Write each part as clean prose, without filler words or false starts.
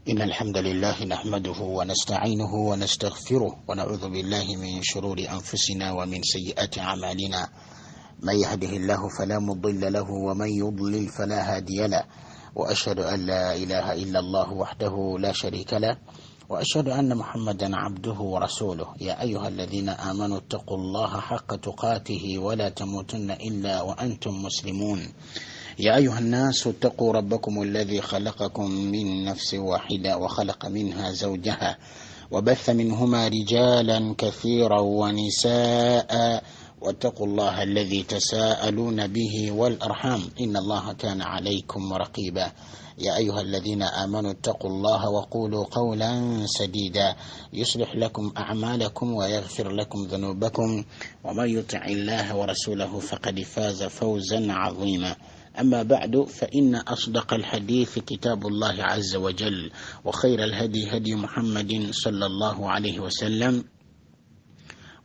إن الحمد لله نحمده ونستعينه ونستغفره ونعوذ بالله من شرور أنفسنا ومن سيئات أعمالنا، من يهده الله فلا مضل له ومن يضلل فلا هادي له، وأشهد أن لا إله إلا الله وحده لا شريك له، وأشهد أن محمدا عبده ورسوله. يا أيها الذين آمنوا اتقوا الله حق تقاته ولا تموتن إلا وأنتم مسلمون. يا أيها الناس اتقوا ربكم الذي خلقكم من نفس واحدة وخلق منها زوجها وبث منهما رجالا كثيرا ونساء، واتقوا الله الذي تساءلون به والأرحام إن الله كان عليكم رقيبا. يا أيها الذين آمنوا اتقوا الله وقولوا قولا سديدا يصلح لكم أعمالكم ويغفر لكم ذنوبكم، ومن يطع الله ورسوله فقد فاز فوزا عظيما. أما بعد، فإن أصدق الحديث كتاب الله عز وجل، وخير الهدي هدي محمد صلى الله عليه وسلم،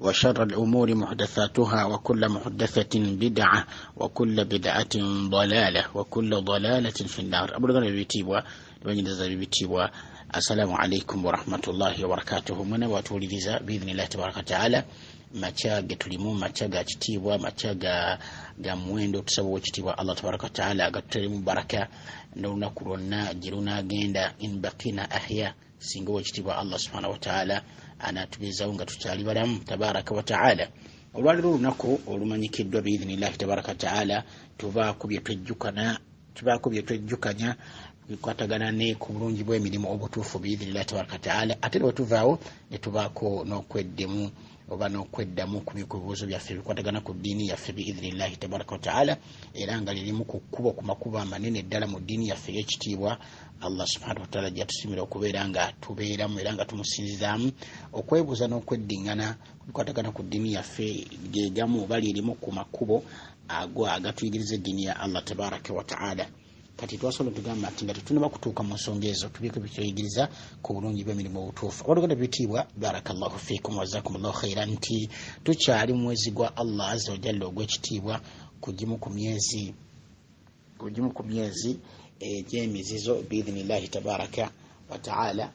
وشر الأمور محدثاتها، وكل محدثة بدعة، وكل بدعة ضلالة، وكل ضلالة في النار. Abooluganda bibitiibwa, banyiriza bibitiibwa, السلام عليكم ورحمة الله وبركاته. Mwena bwatuwuliriza بإذن الله تبارك وتعالى, makya ge tulimu makya ga kitiibwa, makya ga muwendo. Tusaba owekitiibwa Allah تبارك وتعالى agatuteremu baraka n'olunaku lwonna gye lunaagenda, إن بقينا أحياء, singa owekitiibwa Allah سبحانه وتعالى anaatubeezawo nga tukyali balamu تبارك وتعالى. Olwaliro olunaku olumanyikiddwa بإذن الله تبارك وتعالى, tubaako bye twejjukanya bikwatagana ne ku bulungi bw'emirimu obutuufu بإذن الله تبارك وتعالى. Ate ne tuvaawo ne tubaako n'okweddemu oba n'okweddamu ku bibuuzo byaffe bikwatagana ku ddiini yaffe بإذن الله تبارك وتعالى. Era nga lirimu ku kkubo, ku makubo amanene ddala mu ddiini yaffe ey'ekitiibwa Allah سبحانه وتعالى gyatusimira okubeera nga tubeeramu era nga tumusinzizaamu. Okwebuuza n'okweddiŋŋana bikwatagana ku ddiini yaffe gegamu oba lirimu ku makubo ago agatuyigiriza eddiini ya Allah تبارك وتعالى. Kati twasobola tugamba nti nga tetunaba kutuuka mu nsonga ezo, tubiiko byetuyigiriza ku bulungi bw'emirimu obutuufu. Abooluganda bitiibwa, بارك الله فيكم وجزاكم الله خيرا, nti tukyali mu mwezi gwa Allah عز وجل ogw'ekitiibwa, kugimu ku myezi egy'emizizo بإذن الله تبارك وتعالى.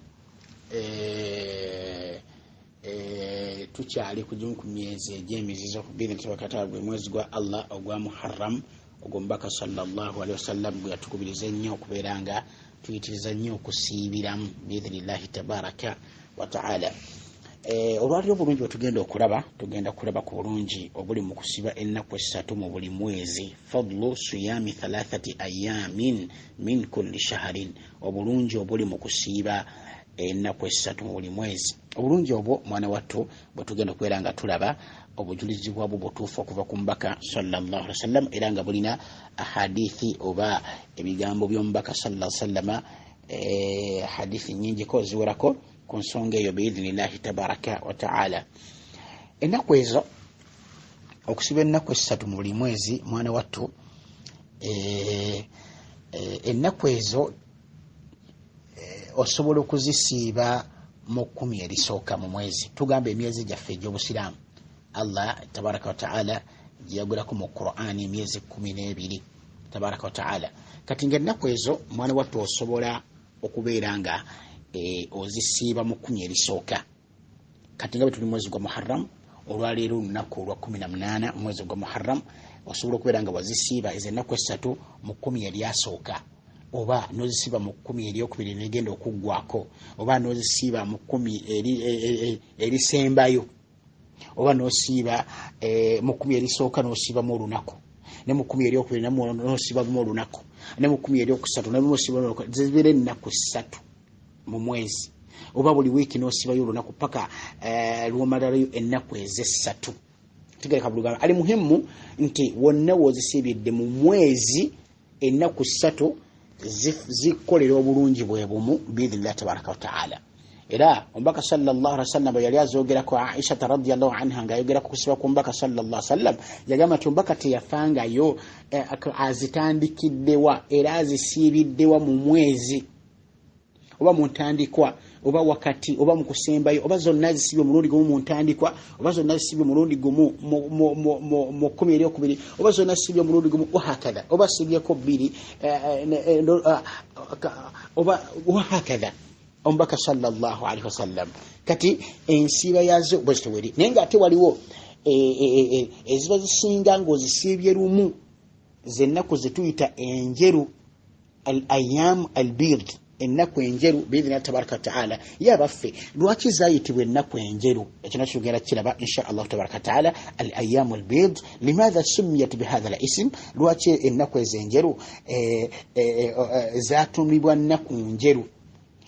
Tukyali kugimu ku myezi egy'emizizo بإذن تبارك وتعالى, gwe mwezi gwa Allah ogwa Muharram, ogwo Omubaka صلى الله عليه وسلم gwe yatukubiriza ennyo okubeera nga tuyitiriza nnyo okusiibiramu بإذن الله تبارك وتعالى. Olwaliro obulungi bwetugenda okulaba, tugenda kulaba ku bulungi obuli mu kusiba ennaku 3 mu buli mwezi, فضل صيام ثلاثة أيام من كل شهر, obulungi obuli mu kusiiba ennaku 3 mu buli mwezi. Obulungi obwo, mwana wattu, bwe tugenda okubeera nga tulaba obujulizi bwabwo butuufu okuva ku Mubaka صلى الله عليه وسلم, era nga bulina ahadithi oba ebigambo by'Omubaka صلى الله عليه وسلم, hadithi nyingiko ziwerako ku nsonga eyo بإذن الله تبارك وتعالى. Ennaku ezo, okusiba ennaku 3 mu buli mwezi, mwana wattu, ennaku ezo osobola okuzisiiba mu 10 erisooka mu mwezi. Tugamba emyezi gyaffe egy'obusiraamu Allah تبارك وتعالى gyeyagulako mu Qur'ani emyezi 12 تبارك وتعالى. Kati nga ennaku ezo, mwana wattu, osobola okubeera nga ozisiiba mu 10 erisooka. Kati nga bwe tuli mwezi gwa Muharram, olwaleero olunaku olwa 18 mwezi gwa Muharram, osobola okubeera nga wazisiiba ezo ennaku 3 mu 10 eryasooka, oba nozisiiba mu 10 eryokubiri negenda okuggwako, oba nozisiiba mu 10 erisembayo, oba nosiiba mu 10 erisooka nosiibamu olunaku, ne mu 10 eryokubiri nosiibamu olunaku, ne mu 10 eryokusatu nosiibamu, zibeera ennaku 3 mu mwezi, oba buli wiiki nosiibayo olunaku paka lwomalalayo ennaku ezessatu. Tegereka bulugamba ali muhimu nti wonna wozisiibidde mu mwezi, ennaku 3 zikolera obulungi bwe bumu بإذن الله تبارك وتعالى. Era Omubaka صلى الله عليه وسلم yali azogerako Aishata رضي الله عنها, ng'ayogerako kusiba ku Mubaka صلى الله عليه وسلم, yagamba nti Omubaka teyafangayo azitandikiddewa era azisiibiddewa mu mwezi, oba mu ntandikwa, oba wakati, oba mu kusembayo, oba zonna zisibye omulundi gumu mu ntandikwa, oba zonna zisibye omulundi gumu mu 10 eryokubiri, oba zonna zisibye omulundi gumu, وهكذا, oba sibyeko bbiri, oba وهكذا. Omubaka sallallahu alaihi wasallam. Kati ensiiba yazo bwezitoweri, naye nga ate waliwo eziba zisinga ng'ozisiibye lumu, zennaku zetuyita enjeru, al ayam al bid, ennaku enjeru biidhinillahi tabaraka wataala. Ye abaffe, lwaki zayitibwa ennaku enjeru? Ekyo nakyo tugenda kukiraba insha Allahu tabaraka wataala. Al ayamu al bid, limadha summiyat bihadha al ism? Lwaki ennaku ezo enjeru zatumibwa nnaku njeru?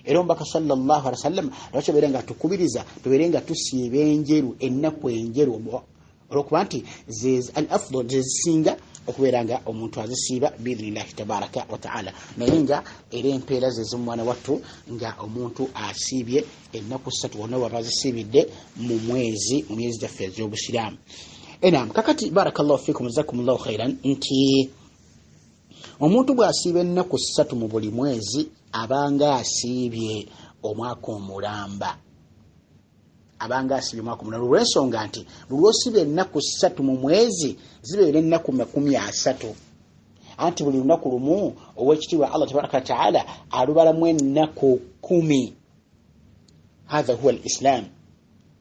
Era omubaka sallallahu alaihi wasallam lwaki abeera nga atukubiriza tubeere nga tusiiba enjeru, ennaku enjeru? Olwokuba nti al afdal, zezisinga okubeera nga omuntu azisiiba biidhinillahi tabaraka wataala. Naye nga era empeera zezimwana wattu nga omuntu asiibye ennaku 3 wonna waba azisiibidde mu mwezi, mu myezi gyaffe ez'obusiraamu. Enam kakati, barakallahu fikum, jazakumullahu khairan, nti omuntu bw'asiiba ennaku 3 mu buli mwezi abanga asiibye omwaka omulamba, abanga asiibye omwaka omulamba, olw'ensonga nti buli lw'osiiba ennaku 3 mu mwezi zibeera ennaku 30, anti buli lunaku lumu owekitiibwa Allah tabaraka wataala alubalamu ennaku 10. Hatha huwa alislam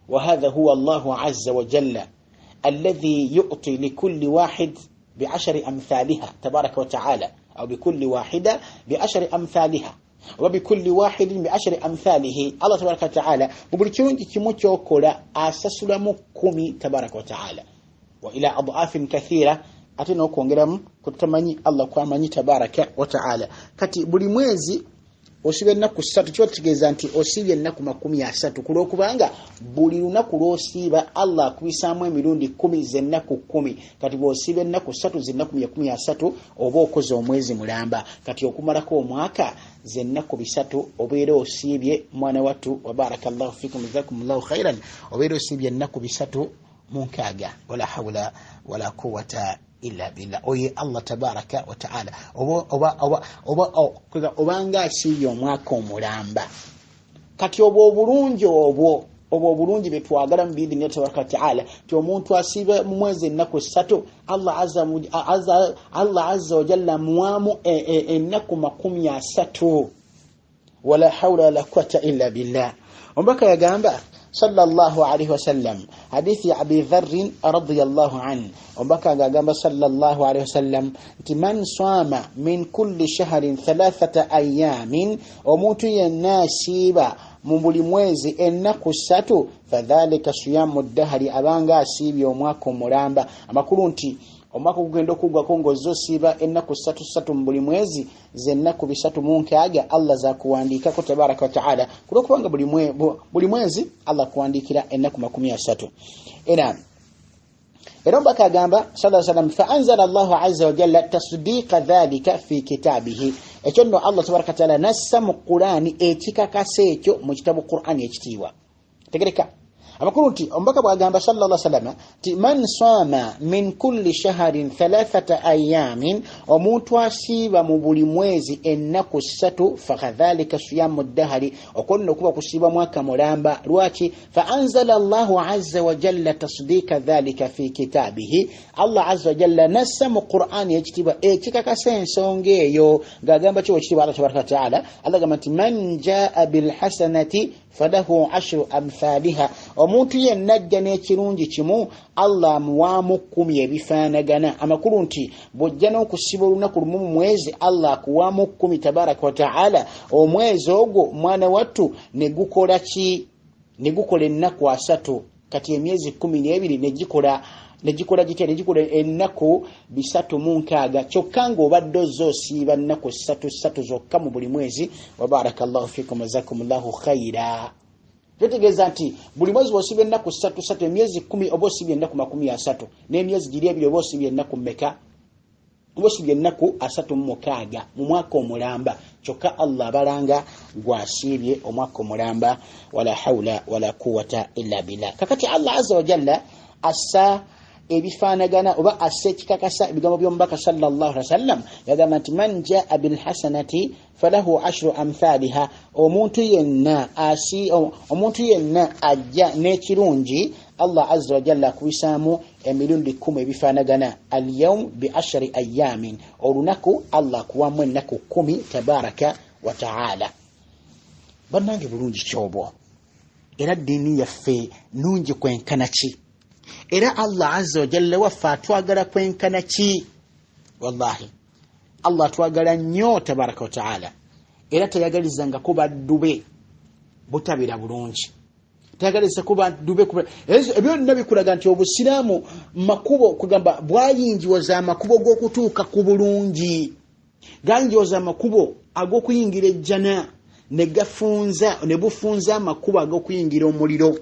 wa hatha huwa Allahu azza wa jalla alladhi yu'ti likulli wahid bi'ashri amthaliha tabaraka wa ta'ala, au bikulli wahida bi'ashri amthaliha wa bikulli wahidin bi'ashri amthalihi. Allah tabaraka wa ta'ala mu buli kirungi kimu kyokola asasulamu 10 tabaraka wa ta'ala, wa ila adafin kathira, ate n'okwongeramu kutamanyi Allah kwamanyi tabaraka wa ta'ala. Kati buli mwezi osiba ennaku 3, kiba kitegeeza nti osiibye ennaku 30, kulwokubanga buli lunaku lw'osiiba Allah akubisaamu emirundi 10 z'ennaku 10. Kati bw'osiiba ennaku 3 z'ennaku 30 oba okoze omwezi mulamba. Kati okumalako omwaka z'ennaku 3 obeera osiibye, mwana wattu, wa barakallahu fikum, jazakumullahu khairan, obeera osiibye ennaku 360. Wala hawla wala quwwata illa billah. Oye Allah tabaraka wa taala obanga asiibye omwaka omulamba. Kati obwo obulungi, obwo obulungi betwagala mu biidhini tabaraka wa taala, ti omuntu asiiba mu mwezi ennaku 3, Allah azza wa jalla muwamu ennaku 30. Wala hawla wala quwwata illa billah. Omubaka yagamba sallallahu alaihi wasallam, hadithi ya Abi Dharr radhiyallahu an, omubaka ngagamba sallallahu alaihi wasallam nti man swama min kulli shahrin 3 ayamin, omuntu yenna asiiba mu buli mwezi ennaku 3, fadhalika siyamu ddahari, abanga asiibye omwaka omulamba. Amakulu nti omwaka ogugenda okuggwako ng'ozze osiiba ennaku 3 mu buli mwezi, z'ennaku 360 Allah zakuwandiikako tabaraka wa taala, kulwokubanga buli mwezi Allah akuwandiikira ennaku 30. Era omubaka agamba sallallahu alaihi wasallam, fa anzala Allahu azza wa jalla tasdiqa dhalika fi kitabihi. Ekyo nno Allah tabaraka wa taala nassa mu Qur'ani ekikakasa ekyo mu kitabu Qur'ani ekitiibwa. Tegereka amakulu nti omubaka bw'agamba sallallahu alaihi wasallam nti man sama min kulli shahrin 3 ayamin, omuntu asiiba mu buli mwezi ennaku 3, fakadhalika siyamu ddahari, okwo nno kuba kusiiba mwaka mulamba. Lwaki? Fa anzala Allahu azza wa jalla tasdika dhalika fi kitabihi, Allah azza wa jalla nassa mu Qur'ani ekitiibwa ekikakasa ensonga eyo, ng'agamba ki ekitiibwa Allah tabaraka wa taala? Allah agamba nti man jaa bilhasanati falahu ashru amthaliha, omuntu yenna ajja n'ekirungi kimu Allah amuwaamu 10 ebifaanagana. Amakulu nti bw'ojja n'okusiba olunaku lumu mu mwezi Allah akuwaamu 10 tabaraka wa taala. Omwezi ogwo mwana wattu ne gukola ki? Ne gukola ennaku 30. Kati emyezi 12 ne gikola gitya? Ne gikola ennaku 360, kyokka ng'obadde ozze osiiba nnaku 3 zokka mu buli mwezi. Wa barakallahu fikum, jazakumullahu khaira. Kitegeeza nti buli mwezi bw'osiiba ennaku 3 emyezi 10 oba osiibye ennaku 30, n'emyezi giri ebiri oba osiibye ennaku mmeka? Oba osiibye ennaku 36 mu mwaka omulamba. Kyokka Allah abalanga gw'asiibye omwaka omulamba. Wala hawla wala quwwata illa billah. Kakati Allah azza wa jalla assa ebifaanagana oba assa ekikakasa ebigambo by'omubaka sallallahu alaihi wasallam, yagamba nti man jaa bilhasanati falahu ashru amthaliha, omuntu yenna ajja n'ekirungi Allah azza wa jalla akubisaamu emirundi 10 ebifaanagana. Al-yawm bi ashri ayamin, olunaku Allah akuwamu ennaku 10 tabaraka wa taala. Bannange, bulungi kyobwo, era ddiini yaffe nungi kwenkana ki? Era Allah azza wajalla waffe atwagala kwenkana ki? Wallahi Allah atwagala nnyo tabaraka wataala, era tayagalizangako baddu be butabira bulungi, tayagalizako baddu be. Ebyo byonna bikulaga nti obusiraamu makubo, kugamba bwayingiwaza amakubo g'okutuuka ku bulungi, gayingiwaza amakubo ag'okuyingira ejjana, ne gafunza ne bufunza amakubo ag'okuyingira omuliro.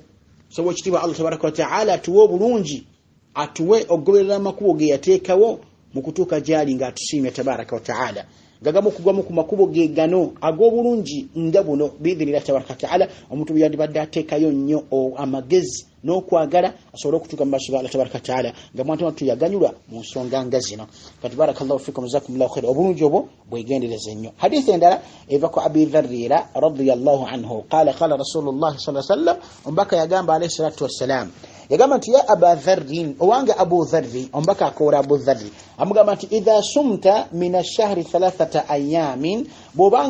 So ekitiibwa Allah tabaraka wataala atuwe obulungi, atuwe okugoberera amakubo ge yateekawo mu kutuuka gyali ng'atusiimye tabaraka wataala, gagamu kugwamu ku makubo ge gano ag'obulungi nga buno biidhinillahi tabaraka wataala. Omuntu bwe yandibadde ateekayo nnyo amagezi n'okwagala asobole okutuuka mu maaso ga Allah tabaraka wataala nga mwantu wattu yaganyulwa mu nsonga nga zino. Kati barakallahu fikum, jazakumullahu khair. Obulungi obwo bwegendereze nnyo. Hadithi endala eva ku Abi Dharri era radiyallahu anhu, qala qala Rasulullahi sallallahu alaihi wasallam, omubaka yagamba alayhi salatu wassalam, yagamba nti ya Aba Dharrin, owange Abu Dharri. Omubaka akoola Abu Dharri, amugamba nti idha sumta min ashahri thalathata ayamin, bw'oba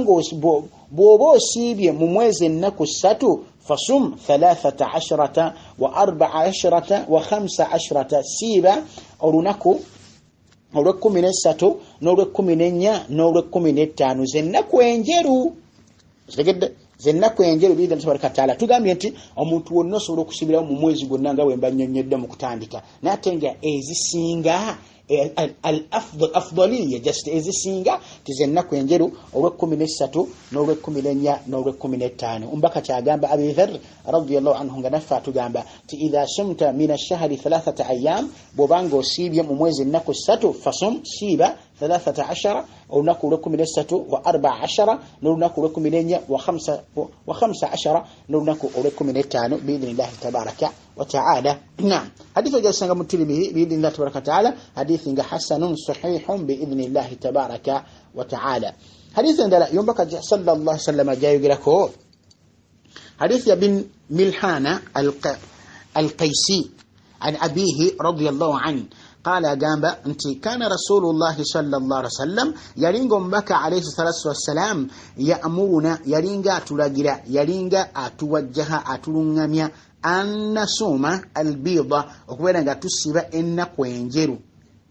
osiibye mu mwezi ennaku 3, fasum 13 wa 14 wa 15, siiba olunaku olw'ekkumi n'esatu n'olw'ekkumi n'ennya n'olw'ekkumi n'ettaano, zennaku enjeru. Kitegedde? Zennaku enjeru biidhini tabaraka taala. Tugambye nti omuntu wonna osobola okusibirawo mu mwezi gwonna nga bwe mba nnyonnyodde mu kutandika, naye ate nga ezisinga al afdaliya, just ezisinga tizennaku enjeru, olw'ekkumi n'esatu n'olw'ekkumi n'ennya n'olw'ekkumi n'ettaano. Omubaka kyagamba Abi Dhar radiyallahu anhu, nga naffe atugamba ti idha sumta min ashahri thalathata ayam, bw'obanga osiibye mu mwezi ennaku 3, fasum, siiba 13, olunaku olw'ekkumi n'esatu, wa 14, n'olunaku olw'ekkumi n'ennya, wa 15, n'olunaku olw'ekkumi n'ettaano, biidhinillahi tabaraka wataala. Naam, hadithi ojasanga mu Tirmidhi biidhinillahi tabaraka wataala, hadithi nga hasanun sahihun biidhinillahi tabaraka wataala. Hadithi endala yombaka sallallahu alaihi wasallam ajayogerako, hadithi ya bin Milhana Alqaisi an abihi radiyallahu anhu, qala, agamba nti kana Rasulullahi sallallahu alaihi wasallam, yalinga omubaka alayhi salatu wassalam, yamuruna, yalinga atulagira, yalinga atuwajjaha, atuluŋŋamya, annasuma albida, okubeera nga tusiba ennaku enjeru,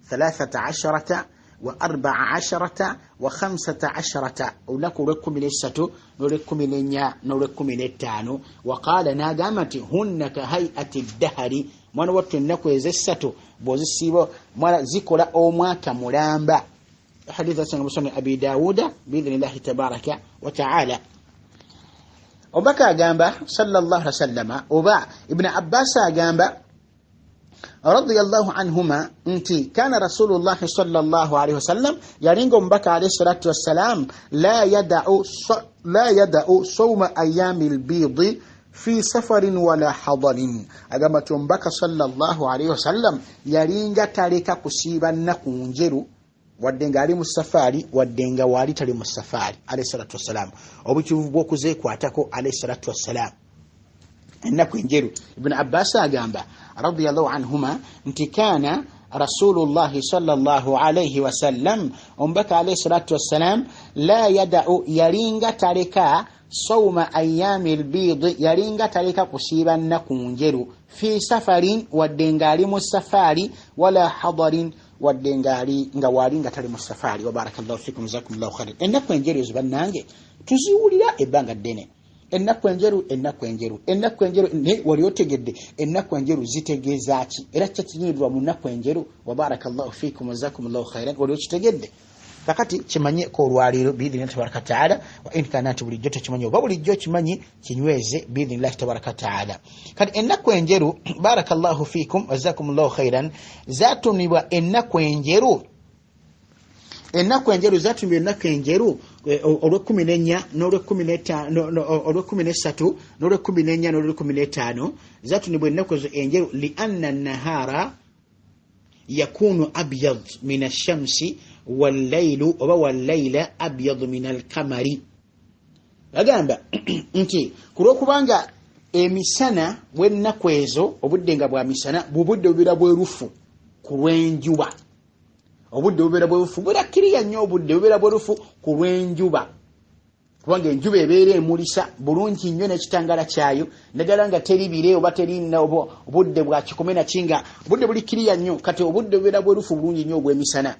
13 wa 14 wa 15, olunaku olw'ekkumi n'esatu n'olw'ekkumi n'ennya n'olw'ekkumi n'ettaano. Waqaala, n'agamba nti hunna ka hayati ddahari, mwana wattu ennaku ezessatu bw'ozisiiba mwana zikola omwaka mulamba. Hadith asanga musoni Abi Dawuda biidhinillahi tabaraka wataala. Omubaka agamba sallallahu alaihi wasallama, oba Ibuni Abbas agamba radiyallahu anhuma nti kana Rasulullahi sallallahu alaihi wasallam, yalinga omubaka alaihi salatu wassalam, la yadau sawma ayami lbidi fi safarin wala hadarin. Agamba nti omubaka sallallahu alaihi wasallam yalinga taleka kusiiba nnaku njeru, wadde ng'ali mu safaari, wadde nga waali tali mu safaari, alaihi salatu wassalam. Obukivu bw'okuzeekwatako alaihi salatu wassalam ennaku enjeru. Ibuni Abbas agamba radiyallahu anhuma nti kana Rasulullahi sallallahu alaihi wasallam, omubaka alaihi salatu wassalam, la yadau, yalinga taleka, sawma ayami lbidi, yalinga taleka kusiiba nnaku njeru, fi safarin, wadde ng'ali mu safaari, wala hadarin, wadde ngaali nga waali nga tali mu safaari. Wabarakallahu fikum, jazakumullahu khairan. Ennaku enjeru ezo bannange tuziwulira ebbanga ddene, ennaku enjeru, ennaku enjeru, ennaku enjeru, naye wali otegedde ennaku enjeru zitegeeza ki? Era kyakinyirwa mu nnaku enjeru? Wabarakallahu fikum, jazakumullahu khairan. Wali okitegedde? Kakati kimanyeko olwaleero biidhinillahi tabaraka taala. Wa in kana nti bulijjo tekimanyi, oba bulijjo kimanyi, kinyweze biidhinillahi tabaraka taala. Kati ennaku enjeru, barakallahu fikum, jazakumullahu khairan, zatumibwa ennaku enjeru, ennaku enjeru zatumibwa ennaku enjeru olw'ekkumi n'ennya n'olw'ekkumi n'esatu n'olw'ekkumi n'ennya n'olw'ekkumi n'ettaano. Zatumibwa ennaku ezo enjeru lianna nahara yakunu abyad min ashamsi wallailu, oba wallaila abyad min alkamari. Bagamba nti ku lwokubanga emisana bw'ennaku ezo, obudde nga bwa misana, bubudde bubeera bwerufu ku lw'enjuba, obudde bubeera bwerufu, bubeera kiriya nnyo, obudde bubeera bwerufu ku lw'enjuba. Kubanga enjuba ebeera emulisa bulungi nnyo n'ekitangala kyayo, naddala nga teri bire oba teri obudde bwa kikome naki, nga obudde buli kiriya nnyo. Kati obudde bubeera bwerufu bulungi nnyo obw'emisana.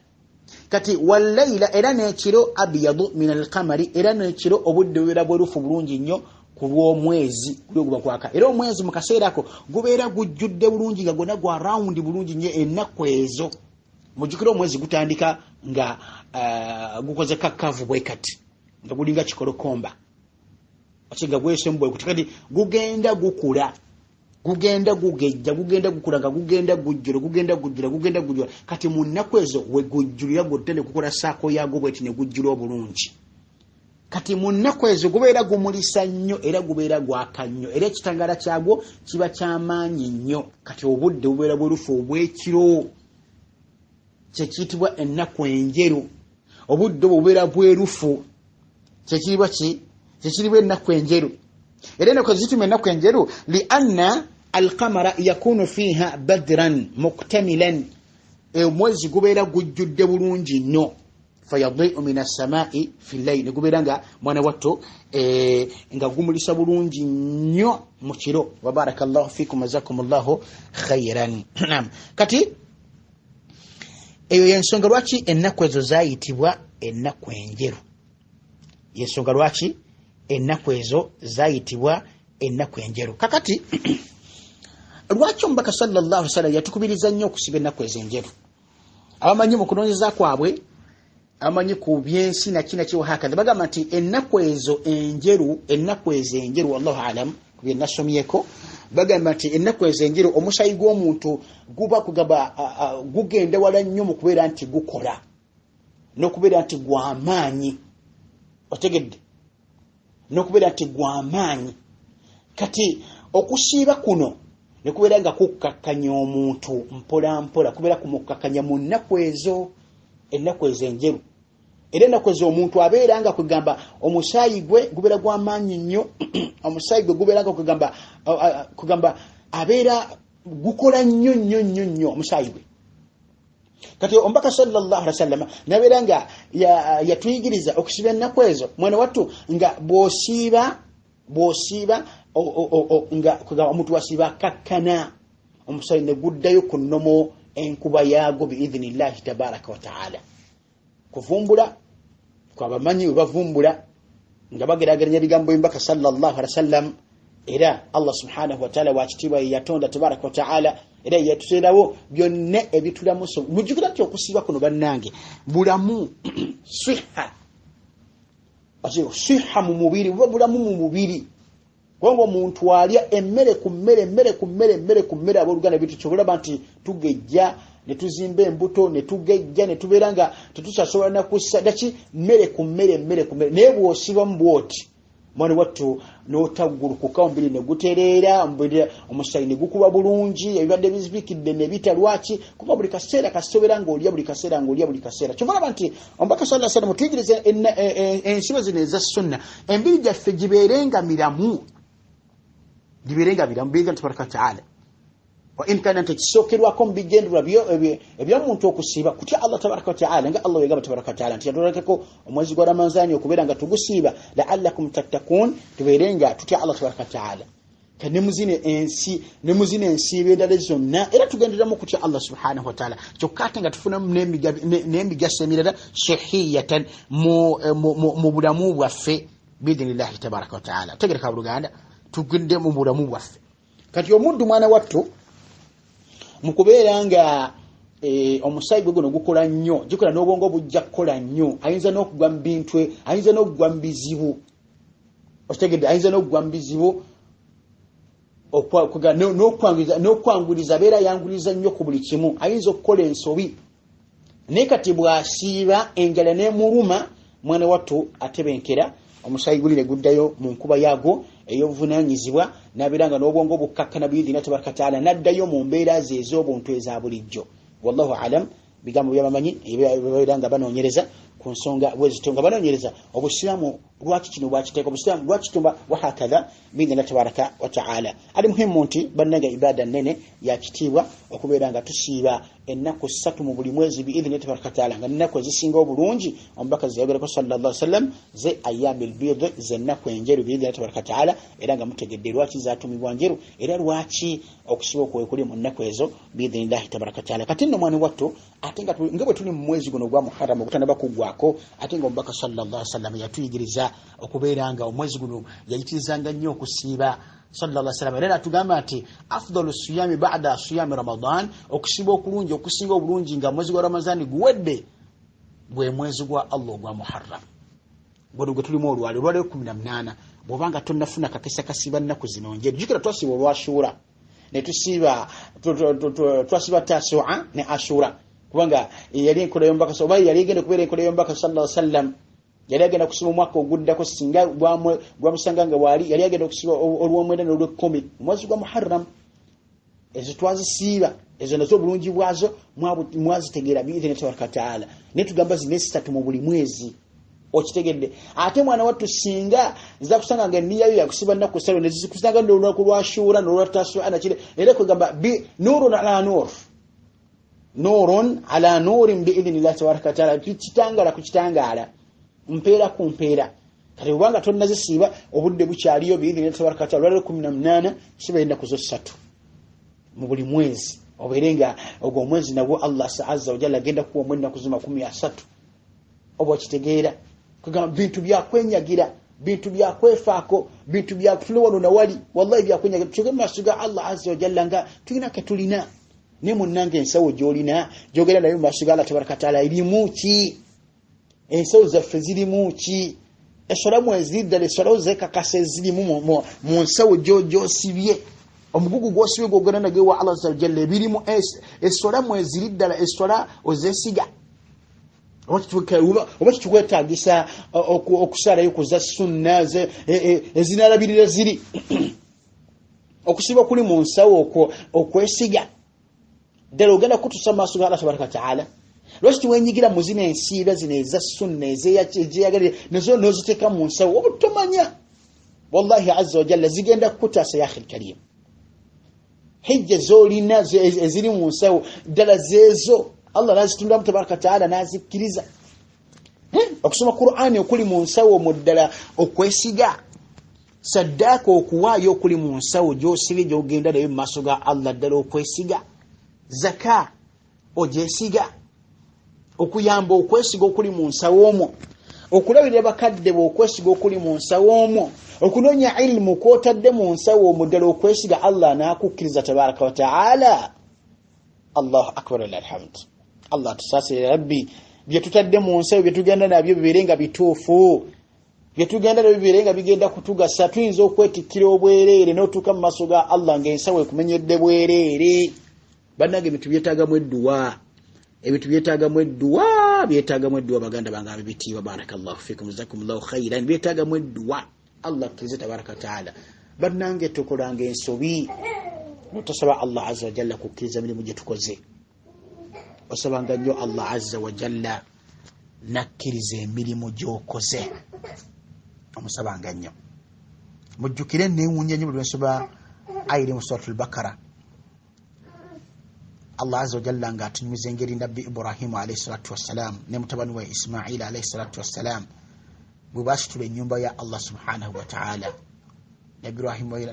Kati wallaila, era n'ekiro, abyadu min alqamari, era n'ekiro obudde bubeera bwerufu bulungi nnyo ku lw'omwezi guli oguba gwaka. Era omwezi mu kaseera ako gubeera gujjudde bulungi, nga gwonna gwa rawundi bulungi nnyo ennaku ezo. Mujjukire omwezi gutandika nga gukoze kakavu bwe kati, nga gulinga kikolokomba ate nga gwesemu bwe kuti. Kati gugenda gukula, gugenda gugejja, gugenda gukula, nga gugenda gujjula, gugenda gujjula, gugenda gujjula. Kati mu nnaku ezo we gujjulira gwonna ne gukola saako yaagwo bweti ne gujjula obulungi. Kati mu nnaku ezo gubeera gumulisa nnyo, era gubeera gwaka nnyo, era ekitangala kyagwo kiba kyamaanyi nnyo. Kati obudde bubeera bwerufu obw'ekiro, kyekiyitibwa ennaku enjeru. Obudde obwo bubeera bwerufu, kyekiribwa ki? Kyekiribwa ennaku enjeru. Era ennaku zituma ennaku enjeru lianna alqamara yakunu fiha badran muktamilan, omwezi gubeera gujjudde bulungi nnyo. Fayadiu min assamai fi llail, negubeera nga mwana watto nga gumulisa bulungi nnyo mu kiro. Wabaraka llahu fikum, azakum llahu khairan. Nam, kati eyo yensonga lwaki ennaku ezo zayitibwa ennaku enjeru, yensonga lwaki ennaku ezo zayitibwa ennaku enjeru. Kakati lwaki omubaka sallallahu sallam yatukubiriza nnyo okusiba ennaku ezo enjeru? Abamanyi mu kunoonyeza kwabwe, abamanyi ku byensi naki naki wahakaza, bagamba nti ennaku ezo enjeru, ennaku ezo enjeru, wallahu alam ku byenasomyeko, bagamba nti ennaku ezo enjeru omusaayi gw'omuntu guba kugamba gugenda wala nnyo mu kubeera nti gukola n'okubeera nti gwamaanyi. Otegedde? N'okubeera nti gwamaanyi. Kati okusiiba kuno ne kubeera nga kukkakkanya omuntu mpola mpola, kubeera kumukkakkanya mu nnaku ezo, ennaku ezo enjeru. Era ennaku ezo omuntu abeera nga kwegamba omusaayi gwe gubeera gwamaanyi nnyo, omusaayi gwe gubeera nga kwegamba abeera gukola nnyo nnyo nnyo nnyo omusaayi gwe. Kati omubaka sallallahu alaihi wasallam nabeera nga yatuyigiriza okusiba ennaku ezo. Mwana wattu, nga bw'osiiba, bw'osiiba nga kwegamba omuntu wasiiba akakkana, omusaayi ne guddayo ku nnomo enkuba yaago biidhinillahi tabaraka wataala. Kuvumbula kwabamanyi bwe bavumbula nga bagerageranya ebigambo by'omubaka sallallahu alaihi wasallam. Era Allah subhanahu wataala wakitiibwa ye yatonda tabaraka wataala, era yatuteerawo byonna ebitulamuso. Mujjukira nti okusiiba kuno bannange bulamu, siha, siha mu mubiri, buba bulamu mu mubiri. Kubanga omuntu alya emmere ku mmere, emmere ku mmere, emmere ku mmere, abooluganda, bintu kyobulaba nti tugejja ne tuzimba embuto, ne tugejja ne tubeera nga tetukyasobola nakussa daki, mmere ku mmere, emmere ku mmere. Naye bw'osibamu bwoti, mwana wattu, n'otaggulukuka, omubiri ne gutereera, omusaayi ne gukuba bulungi, ebibadde bizibikidde ne bita. Lwaki? Kuba buli kaseera kasobera ng'olya, buli kaseera ng'olya, buli kaseera. Kyova olaba nti omubaka sallallahu alaihi wasallam tuyigiriza ensibo zino eza sunna, emibiri gyaffe gibeerenga miramu, gibeerenga miramu biidhni tabaraka wataala. Wa in kana nti ekisookerwako mu bigendererwa eby'omuntu okusiiba kutya Allah tabaraka wataala, nga Allah wegamba tabaraka wataala nti yatulekeko omwezi gwa Ramanzaani okubeera nga tugusiiba laallakum tattakun, tubeere nga tutya Allah tabaraka wataala. Nemuzino ensi, nemuzino ensiiba endala zonna, era tugendereramu okutya Allah subhanahu wataala, kyokka ate nga tufunamu n'emigaso emirala sihiyatan mu bulamu bwaffe biidhinillahi tabaraka wataala. Tegereka buluganda, tugende mu bulamu bwaffe. Kati omuddu mwana wattu mu kubeera nga omusaayi gwe guno gukola nnyo, gikola n'obwongo bujja kukola nnyo, ayinza n'okugwa mu bintu, ayinza n'okugwa mu bizibu. Okitegedde? Ayinza n'okugwa mu bizibu, n'okwanguliza, abeera ayanguliza nnyo ku buli kimu, ayinza okukola ensobi. Naye kati bw'asiiba enjala n'emuluma, mwana wattu atebenkera, omusaayi guli ne guddayo mu nkuba yaagwo ey'obuvunaanyizibwa, n'abeera nga n'obwongo bukkakkana biidhina tabaraka taala, n'addayo mu mbeera ze ez'obuntu eza bulijjo. Wallahu alam, bigambo byabamanyi babeera nga banoonyereza ku nsonga bwezito nga banoonyereza obusiraamu lwaki kino bwakiteeka, obusiraamu lwaki tumba, wahakadha biidhnillah tabaraka wataala. Ali muhimu nti bannange ibada nnene ya kitiibwa okubeera nga tusiiba ennaku 3 mu buli mwezi biidhnillah tabaraka wataala, nga ennaku ezisinga obulungi omubaka zeyayogerako sallallahu alaihi wasallam ze ayyamil bid, ze ennaku enjeru biidhnillah tabaraka wataala, era nga mutegedde lwaki zatumibwa njeru era lwaki okusiba okwo kuli mu nnaku ezo biidhnillah tabaraka wataala. Kati nno mwana wattu, ate nga bwe tuli mu mwezi guno ogwa Muharram ogutannaba kuggwako, ate nga omubaka sallallahu alaihi wasallam yatuyigiriza okubeera nga omwezi guno yayitirizanga nnyo okusiiba sallallahu alaihi wasallam, era natugamba nti afdalu siyami ba'da siyami Ramadan, okusiiba okulungi okusinga obulungi nga mwezi gwa Ramazani guwedde gwe mwezi gwa Allah ogwa Muharram guno gwe tulimu olwaleero 18. Bw'obanga tonnafuna kakisa kasiiba nnaku zino njeru, jjukira twasiiba olwashuura ne tusiiba twasiiba Tasua ne Ashura, kubanga yali enkola y'omubaka, oba yali egenda okubeera enkola y'omubaka sallallahu alaihi wasallam, yali agenda kusiba omwaka oguddako singa gwamusanga nga waali, yali agenda okusiba olwomwenda n'olwekumi omwezi gwa Muharram. Ezo twazisiiba, ezo nazo obulungi bwazo mwazitegeera biidhini tabaraka wataala, naye tugamba zino esitatu mu buli mwezi, okitegedde. Ate mwana wattu singa nza kusanga nga enniya yo yakusiba nnaku 3 nezikusanga n'olunaku lwa Shura n'olwa Tasua nakire, era kwegamba nurun ala nur, nurun ala nurin biidhnillah tabaraka wataala, kitangaala ku kitangaala, mpeera ku mpeera. Kati obanga tonnazisiiba obudde bukyaliyo biidhnillah tabaraka wataala, olwaleero 18 siba ennaku zo 3 mu buli mwezi, obeere nga ogwo omwezi nagwo Allah azza wajalla agenda kuwa ennaku zo 30, oba okitegeera. Kugamba bintu byakwenyagira, bintu byakwefaako, bintu byakutula wano nawali, wallahi byakwenyagira. Tuge mu maaso ga Allah azza wajalla nga tulina ke tulina, naye munnange ensawo gy'olina gy'ogenda nayo mu maaso ga Allah tabaraka wataala erimu ki? Ensawo zaffe zirimu ki? Essola mweziri ddala, essola zeekakasa ezirimu mu nsawo gy'osibye, omugugu gw'osibye gw'ogenda nagwo ewa Allah azza wajalla, ebirimu essola mweziri ddala, essola ozeesiga oba kikwetaagisa okusaalayo kuza sunna ezinalabirira ziri. Okusiba kuli mu nsawo okwo okwesiga ddala ogenda kutusa mu maaso ga Allah tabaraka wataala. Lwaki tiwenyigira mu zino ensiiba zino eza sunna ezeyagalire nazo n'oziteeka mu nsawo oba tomanya, wallahi azza wajalla zigenda kukutaasa ya akhil karim. Hijja z'olina eziri mu nsawo ddala zeezo Allah nazitundamu tabaraka wataala nazikkiriza. Okusoma Qur'ani okuli mu nsawo mu ddala okwesiga, saddaaka okuwaayo okuli mu nsawo gy'osibye gy'ogenda nayo mu maaso ga Allah ddala okwesiga, zaka ogyesiga, okuyamba okwesiga okuli mu nsawo omwo, okulabirira bakadde bo okwesiga okuli mu nsawo omwo, okunoonya ilmu kw'otadde mu nsawo omwo ddala okwesiga Allah n'akukkiriza tabaraka wataala. Allahu akbar, alhamd. Allah tusaasire rabbi, bye tutadde mu nsawo bye tugenda nabyo bibeere nga bituufu, bye tugenda nabyo bibeere nga bigenda kutugasa. Tuyinza okwetikkira obwereere n'otuuka mu maaso ga Allah ng'ensawo ekumenyedde bwereere. Bannange ebintu byetaagamu edduwa, ebintu byetaagamu edduwa, byetaagamu edduwa baganda bange ab'ebitiibwa, barakallahu fikum, jazakumullahu khairan, byetaagamu edduwa. Allah akkirize tabaraka wataala. Bannange tukolanga ensobi notasaba Allah azza wajalla kukkiriza mirimu gye tukoze, osabanga nnyo Allah azza wajalla nakkiriza emirimu gy'okoze, omusabanga nnyo. Mujjukire neewuunya nnyo buli lwensoma ayiri mu Suratul Bakara, Allah azza wajalla nga atunyumiza engeri Nabbi Ibrahimu alayhi salatu wassalam ne mutabani we Ismaila alayhi salatu wassalam bwe basitula ennyumba ya Allah subhanahu wataala.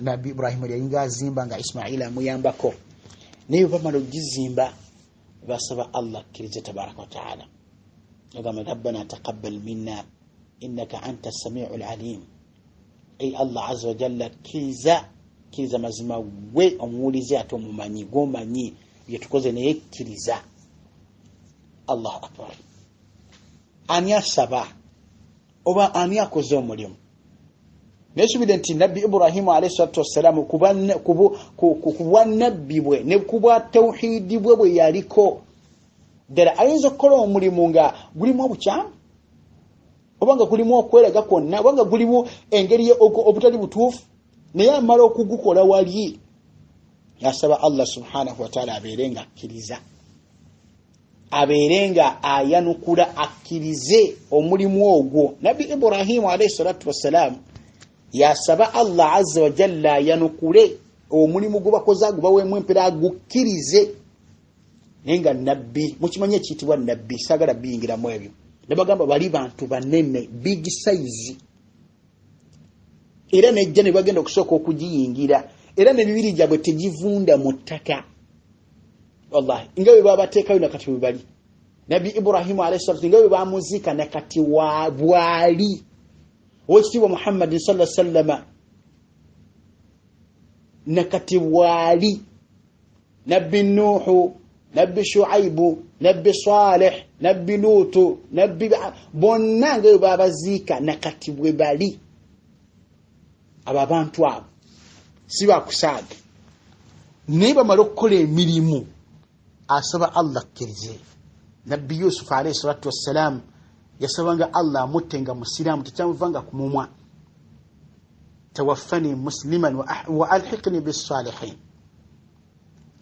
Nabbi Ibrahimu yalinga azimba nga Ismaila amuyambako, naye bwe bamala okugizimba basaba Allah akkirize tabaraka wataala, agamba rabbana taqabbal minna innaka anta samiu lalim. Ei Allah azza wajalla, kkiriza, kkiriza mazima gwe omuwulize ate omumanyi, gwomanyi byetukoze, naye kkiriza. Allahu akbar. Ani asaba oba ani akoze omulimu? Nesubire nti Nabbi Ibrahimu alayhi salatu wassalamu ku bwannabbi bwe ne ku bwa tawhidi bwe bwe yaliko, ddala ayinza okukola omulimu nga gulimu obukyamu oba nga gulimu okweraga kwonna oba nga gulimu engeri obutali butuufu, naye amala okugukola wali asaba Allah subhanahu wataala abeere nga akkiriza. Abeere nga ayanukula, akkirize omulimu ogwo. Nabbi Ibrahimu alaihi salatu wassalaamu yasaba Allah azza wajalla ayanukule omulimu gwe bakoze, agubaweemu empeera, agukkirize. Naye nga nabbi, mukimanyi ekiyitibwa nabbi, saagala biyingiramu ebyo. Nebagamba bali bantu banene, big size, era nejja ne bagenda okusooka okugiyingira, era nemibiri gyabwe tegivunda mu ttaka. Wallahi, nga bwe babateekayo nakati bwe bali. Nabbi Ibrahimu alaihi salatu, nga bwe bamuziika nakati bwali. Owekitiibwa Muhammadin salla sallama nakati bwali. Nabbi Nuuhu, Nabbi Shuaibu, Nabbi Saleh, Nabbi Luutu, nabbi bonna nga bwe babaziika nakati bwe bali. Abo abantu abo si bakusaaga, naye bamala okukola emirimu, asaba Allah akkirize. Nabbi Yusufu alaihi salatu wassalaamu yasabanga Allah amutte nga musiraamu, tekyamuvanga ku mumwa: "Tawaffani musliman wa alhiqni bisalihin",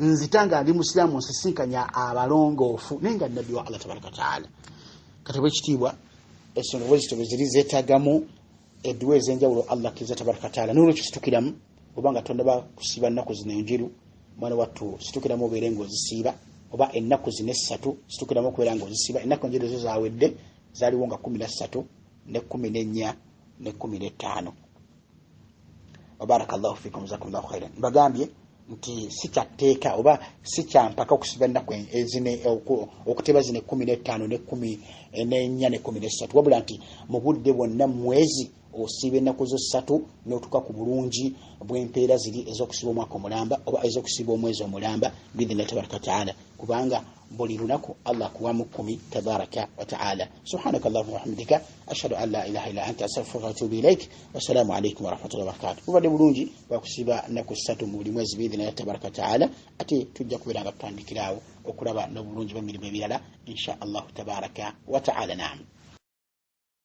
nzita nga ndi musiraamu, nsisinkanya abalongoofu. Naye nga nabbi wa Allah tabaraka wataala. Kati bwekitiibwa, ensonga bwezito bwe ziri zeetagamu edduwa ez'enjawulo, Allah akkiriza tabaraka wataala. Nolwekyo situkiramu, obanga tondaba kusiiba nnaku zino enjeru, mwana wattu, situkiramu obeere ngaozisiiba, oba ennaku zino essatu situkiramu okubeera ngaozisiiba. Ennaku enjeru zo zawedde, zaaliwo nga 13 ne 14 ne 15. Wabaraka llahu fikum, jazakumllahu khairan. Mbagambye nti si kyatteeka oba si kyampaka okusiba ennaku okuteba zino 15 ne 14 ne 13, wabula nti mu budde bwonna mu mwezi osiiba ennaku zo ssatu n'otuuka ku bulungi bw'empeera ziri ez'okusiba omwaka omulamba oba ez'okusiba omwezi omulamba biidhinillahi tabaraka wataala, kubanga buli lunaku Allah akuwamu 10 tabaraka wataala. Subhanaka allahuma wahamdika, ashhadu an la ilaha illa anta, astaghfiruka watubu ilaik. Wassalamu alaikum warahmatullahi wabarakatu. Bubadde bulungi bwakusiba nnaku ssatu mu buli mwezi biidhinillahi tabaraka wataala. Ate tujja kubeera nga tutandikiraawo okulaba n'obulungi bw'emirimu emirala insha allahu tabaraka wataala. Naam.